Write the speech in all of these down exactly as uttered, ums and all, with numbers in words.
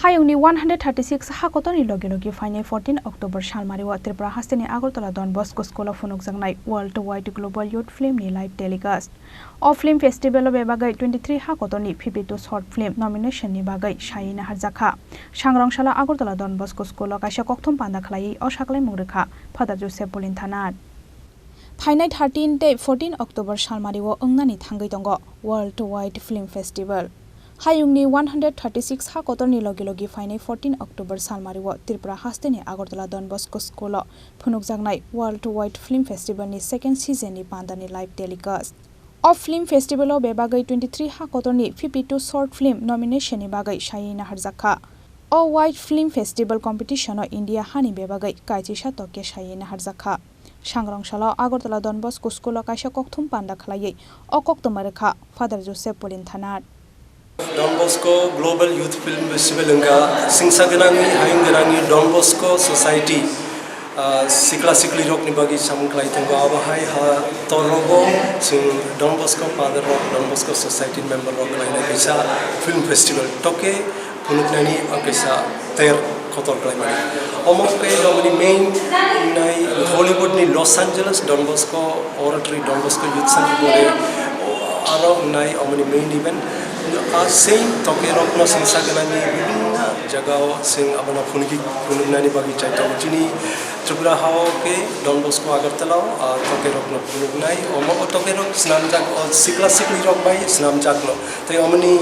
Hayungni one hundred thirty six ha kotorni logi logi phainai fourteen October salmario Tripura hasteni Agartala Don Bosco School o phunukjaknai World Wide Global Youth Film ni live telecast. O film festival o bebagwi twenty three ha kotorni fifty two short film nomination ni bagwi saywi naharjakha. Sangrong salo Agartala Don Bosco School o kaisa kokthum panda khlaiwi o saklaimung rwkha Father Joseph Polin Thanar. Phainai thirteen tei fourteen October salmario wngnani thangwi tongo World Wide Film Festival. Hayungni one hundred thirty six ha kotorni logi logi phainai fourteen October salmario Tripura hasteni Agartala Don Bosco School o phunukjaknai World Wide Film Festival ni second season ni pandani live telecast. O film festival o bebagwi twenty three ha kotorni fifty two short film nomination ni bagwi saywi naharjakha. O Wide Film Festival competition o India hani bebagwi kaichisata khe saywi naharjakha. Sangrong salo Agartala Don Bosco School o kaisa kokthum panda khlaiwi o koktwma rwkha Father Joseph Polin Thanar. Don Bosco Global Youth Film Festival wngkha singsa gwnangwi, hayung gwnangwi Don Bosco Society, ah, sikla siklirokni bagwi samung khlai tongo. Abo hai ha torrogo chwng Don Bosco Father rok, Don Bosco Society member rok khlainai kaisa film festival. Toke phunuknani ang kaisa ter kotor khlaimani. Omo khe romani main nai Hollywood ni Los Angeles Don Bosco Oratory, Don Bosco Youth Center bore aro nai omoni main event. A same toke rokno singsa gwnangni bibinno jagao sing abono phunuknani bagwi chai tongo. Chini Tripura hao khe Don Bosco Agartala o, ah, toke rokno phunuknai. Omo o toke rok snamjak o sikla sikli rok bai snamjakno. Tei omoni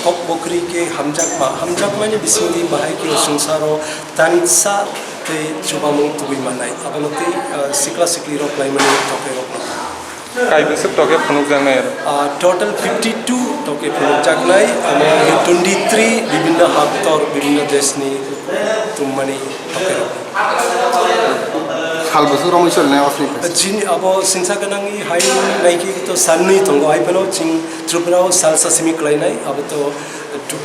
kok bokri khe hamjakma, hamjakmani bisingni bahai khe o swngcharo tansa tei chubamung tubui mannai. Abono tei, ah, sikla sikli rok laimani toke rokno. Kai bwswk toke phunukjaknai aro? Ah, total fifty two toke phunukjaknai, amo twenty three bibinno haktor, bibinno deshni tummani toke rok. Sal bwswk romwi solinai o film festival? Chini abo singsa gwnangwi hai naikhe to salnwi tongo, hai phano chwng Tripura o salsa simi khlainai, abo to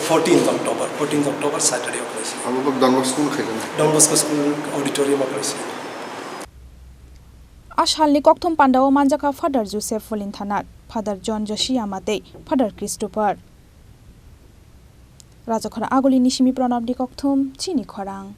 fourteenth October, fourteenth October Saturday o khlaisi. Abo bo Don Bosco school khaijak? Don Bosco School auditorium o khlaisi. A salni kokthum pandao manjakha Father Joseph Polin Thanar, Father John Joshiyama tei Father Christopher. Rajakhara Agulini simi Pranabni kokthum, chini khorang.